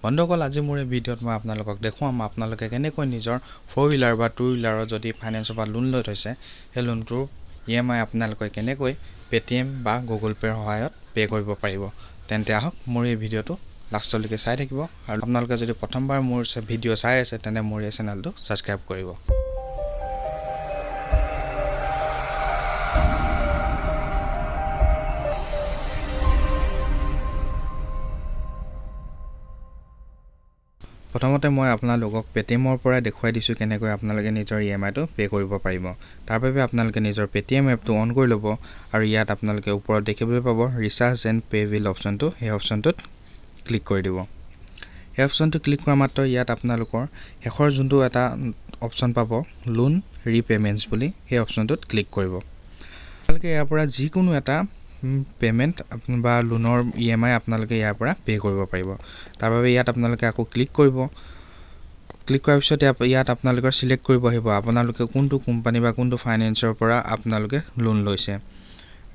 বন্ধুসকল, আজি মোৰ এই ভিডিঅ'ত মই আপোনালোকক দেখুৱাম আপোনালোকে কেনেকৈ নিজৰ ফ'ৰ হুইলাৰ বা টু হুইলাৰৰ যদি ফাইনেন্সৰ পৰা লোন লৈ থৈছে, সেই লোনটোৰ ইএমআই আপোনালোকে কেনেকৈ পে'টিএম বা গুগল পে'ৰ সহায়ত পে' কৰিব পাৰিব। তেন্তে আহক, মোৰ এই ভিডিঅ'টো লাষ্টলৈকে চাই থাকিব আৰু আপোনালোকে যদি প্ৰথমবাৰ মোৰ ভিডিঅ' চাই আছে, তেন্তে মোৰ এই চেনেলটো ছাবস্ক্ৰাইব কৰিব। প্ৰথমতে মই আপোনালোকক পে'টিএমৰ পৰাই দেখুৱাই দিছোঁ কেনেকৈ আপোনালোকে নিজৰ ইএমআইটো পে' কৰিব পাৰিব। তাৰ বাবে আপোনালোকে নিজৰ পে'টিএম এপটো অন কৰি ল'ব আৰু ইয়াত আপোনালোকে ওপৰত দেখিবলৈ পাব ৰিচাৰ্জ এণ্ড পে' বিল অপশ্যনটো, সেই অপশ্যনটোত ক্লিক কৰি দিব। সেই অপশ্যনটো ক্লিক কৰা মাত্ৰ ইয়াত আপোনালোকৰ শেষৰ যোনটো এটা অপশ্যন পাব লোন ৰিপে'মেণ্টছ বুলি, সেই অপশ্যনটোত ক্লিক কৰিব। আপোনালোকে ইয়াৰ পৰা যিকোনো এটা পে'মেণ্ট বা লোনৰ ইএমআই আপোনালোকে ইয়াৰ পৰা পে' কৰিব পাৰিব। তাৰ বাবে ইয়াত আপোনালোকে আকৌ ক্লিক কৰিব। ক্লিক কৰাৰ পিছত ইয়াত আপোনালোকৰ চিলেক্ট কৰিব আহিব আপোনালোকে কোনটো কোম্পানী বা কোনটো ফাইনেন্সৰ পৰা আপোনালোকে লোন লৈছে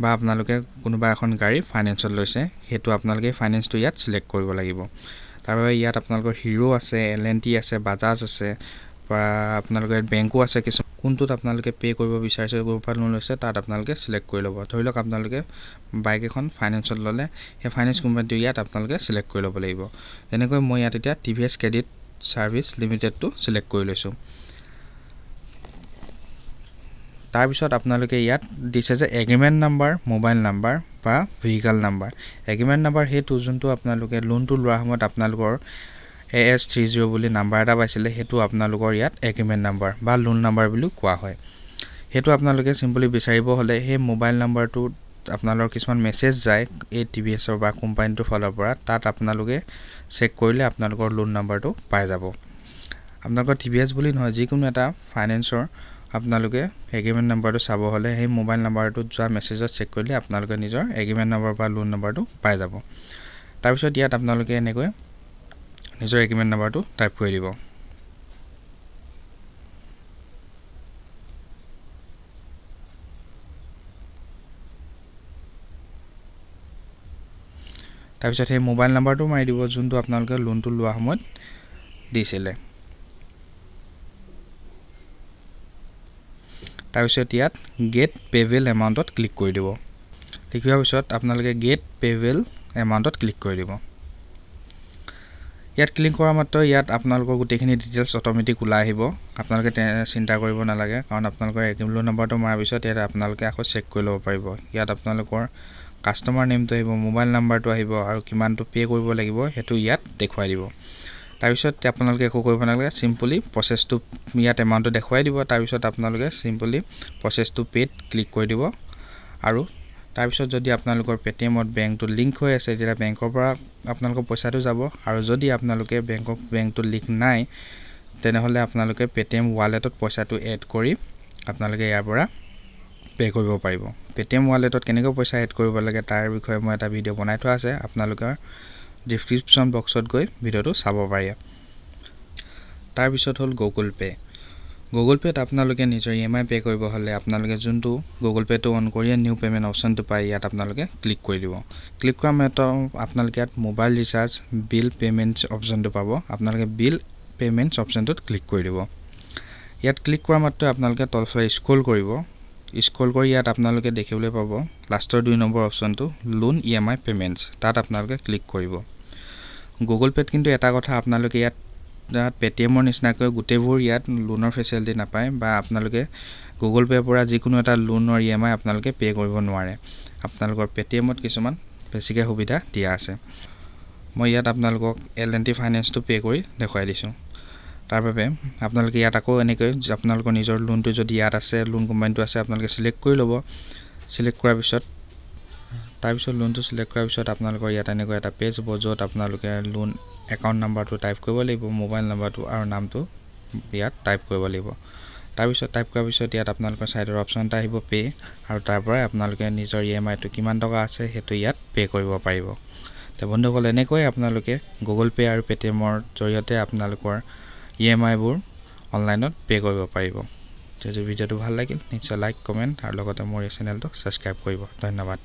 বা আপোনালোকে কোনোবা এখন গাড়ী ফাইনেন্সত লৈছে, সেইটো আপোনালোকে ফাইনেন্সটো ইয়াত চিলেক্ট কৰিব লাগিব। তাৰ বাবে ইয়াত আপোনালোকৰ হিৰ' আছে, এল&টি আছে, বাজাজ আছে বা আপোনালোকৰ ইয়াত বেংকো আছে কিছু। কোনটোত আপোনালোকে পে' কৰিব বিচাৰিছে, ক'ৰ পৰা লোন লৈছে, তাত আপোনালোকে চিলেক্ট কৰি ল'ব। ধৰি লওক আপোনালোকে বাইক এখন ফাইনেন্সত ল'লে, সেই ফাইনেন্স কোম্পানীটো ইয়াত আপোনালোকে চিলেক্ট কৰি ল'ব লাগিব। তেনেকৈ মই ইয়াত এতিয়া টিভিএছ ক্ৰেডিট ছাৰ্ভিচ লিমিটেডটো চিলেক্ট কৰি লৈছোঁ। তাৰপিছত আপোনালোকে ইয়াত দিছে যে এগ্ৰিমেণ্ট নাম্বাৰ, মোবাইল নাম্বাৰ বা ভেহিকেল নাম্বাৰ। এগ্ৰিমেণ্ট নাম্বাৰ সেইটো যোনটো আপোনালোকে লোনটো লোৱাৰ সময়ত আপোনালোকৰ AS30 বুলি নাম্বাৰ এটা পাইছিলে, সেইটো আপোনালোকৰ ইয়াত এগ্ৰিমেণ্ট নাম্বাৰ বা লোন নাম্বাৰ বুলিও কোৱা হয়। সেইটো আপোনালোকে চিম্পলি বিচাৰিব হ'লে সেই মোবাইল নাম্বাৰটোত আপোনালোকৰ কিছুমান মেছেজ যায় এই টিভিএছৰ বা কোম্পানীটোৰ ফালৰ পৰা, তাত আপোনালোকে চেক কৰিলে আপোনালোকৰ লোন নাম্বাৰটো পাই যাব। আপোনালোকৰ টিভিএছ বুলি নহয়, যিকোনো এটা ফাইনেন্সৰ আপোনালোকে এগ্ৰিমেণ্ট নাম্বাৰটো চাব হ'লে সেই মোবাইল নাম্বাৰটোত যোৱা মেছেজত চেক কৰিলে আপোনালোকে নিজৰ এগ্ৰিমেণ্ট নাম্বাৰ বা লোন নাম্বাৰটো পাই যাব। তাৰপিছত ইয়াত আপোনালোকে এনেকৈ নিজৰ এগ্ৰিমেণ্ট নাম্বাৰটো টাইপ কৰি দিব। তাৰপিছত সেই মোবাইল নাম্বাৰটো মাৰি দিব যোনটো আপোনালোকে লোনটো লোৱা সময়ত দিছিলে। তাৰপিছত ইয়াত গেট পে'বেল এমাউণ্টত ক্লিক কৰি দিব। ক্লিক কৰাৰ পিছত আপোনালোকে গেট পে'বেল এমাউণ্টত ক্লিক কৰি দিব। ইয়াত ক্লিক কৰা মাত্ৰ ইয়াত আপোনালোকৰ গোটেইখিনি ডিটেইলছ অট'মেটিক ওলাই আহিব। আপোনালোকে চিন্তা কৰিব নালাগে, কাৰণ আপোনালোকৰ এগ্ৰিমেণ্ট লোন নাম্বাৰটো মৰাৰ পিছত ইয়াত আপোনালোকে আকৌ চেক কৰি ল'ব পাৰিব। ইয়াত আপোনালোকৰ কাষ্টমাৰ নেমটো আহিব, মোবাইল নাম্বাৰটো আহিব আৰু কিমানটো পে' কৰিব লাগিব সেইটো ইয়াত দেখুৱাই দিব। তাৰপিছত আপোনালোকে একো কৰিব নালাগে, চিম্পলি প্ৰচেছটো ইয়াত এমাউণ্টটো দেখুৱাই দিব। তাৰপিছত আপোনালোকে চিম্পলি প্ৰচেছটো পে'ত ক্লিক কৰি দিব। আৰু তাৰপিছত যদি আপোনালোকৰ পে'টিএমত বেংকটো লিংক হৈ আছে, তেতিয়া বেংকৰ পৰা আপোনালোকৰ পইচাটো যাব। আৰু যদি আপোনালোকে বেংকটো লিংক নাই, তেনেহ'লে আপোনালোকে পে'টিএম ৱালেটত পইচাটো এড কৰি আপোনালোকে ইয়াৰ পৰা পে' কৰিব পাৰিব। পে'টিএম ৱালেটত কেনেকৈ পইচা এড কৰিব লাগে তাৰ বিষয়ে মই এটা ভিডিঅ' বনাই থোৱা আছে, আপোনালোকৰ ডিছক্ৰিপশ্যন বক্সত গৈ ভিডিঅ'টো চাব পাৰে। তাৰপিছত হ'ল গুগল পে'। গুগল পে'ত আপোনালোকে নিজৰ ইএমআই পে' কৰিব হ'লে আপোনালোকে যোনটো গুগল পে'টো অন কৰিয়ে নিউ পে'মেণ্ট অপশ্যনটো পায়, ইয়াত আপোনালোকে ক্লিক কৰি দিব। ক্লিক কৰাৰ মাত্ৰ আপোনালোকে ইয়াত মোবাইল ৰিচাৰ্জ বিল পে'মেণ্টছ অপশ্যনটো পাব। আপোনালোকে বিল পে'মেণ্টছ অপশ্যনটোত ক্লিক কৰি দিব। ইয়াত ক্লিক কৰা মাত্ৰ আপোনালোকে তলফালে স্ক্ৰল কৰিব। স্ক্ৰল কৰি ইয়াত আপোনালোকে দেখিবলৈ পাব লাষ্টৰ 2 নম্বৰ অপশ্যনটো লোন ইএমআই পে'মেণ্টছ, তাত আপোনালোকে ক্লিক কৰিব। গুগল পে'ত কিন্তু এটা কথা, আপোনালোকে ইয়াত পে'টিএমৰ নিচিনাকৈ গোটেইবোৰ ইয়াত লোনৰ ফেচিলিটি নাপায় বা আপোনালোকে গুগল পে'ৰ পৰা যিকোনো এটা লোনৰ ইএমআই আপোনালোকে পে' কৰিব নোৱাৰে। আপোনালোকৰ পে'টিএমত কিছুমান বেছিকৈ সুবিধা দিয়া আছে। মই ইয়াত আপোনালোকক এল&টি ফাইনেন্সটো পে' কৰি দেখুৱাই দিছোঁ। তাৰ বাবে আপোনালোকে ইয়াত আকৌ এনেকৈ আপোনালোকৰ নিজৰ লোনটো যদি ইয়াত আছে, লোন কোম্পানীটো আছে, আপোনালোকে চিলেক্ট কৰি ল'ব। চিলেক্ট কৰাৰ পিছত, তাৰপিছত লোনটো চিলেক্ট কৰাৰ পিছত আপোনালোকৰ ইয়াত এনেকৈ এটা পেজ হ'ব য'ত আপোনালোকে লোন একাউণ্ট নাম্বাৰটো টাইপ কৰিব লাগিব, মোবাইল নাম্বাৰটো আৰু নামটো ইয়াত টাইপ কৰিব লাগিব। তাৰপিছত টাইপ কৰাৰ পিছত ইয়াত আপোনালোকৰ ছাইডৰ অপশ্যন এটা আহিব পে', আৰু তাৰ পৰাই আপোনালোকে নিজৰ ইএমআইটো কিমান টকা আছে সেইটো ইয়াত পে' কৰিব পাৰিব। বন্ধুসকল, এনেকৈ আপোনালোকে গুগল পে' আৰু পে'টিএমৰ জৰিয়তে আপোনালোকৰ ইএমআইবোৰ অনলাইনত পে' কৰিব পাৰিব। যদি ভিডিঅ'টো ভাল লাগিল নিশ্চয় লাইক, কমেণ্ট আৰু লগতে মোৰ এই চেনেলটো ছাবস্ক্ৰাইব কৰিব। ধন্যবাদ।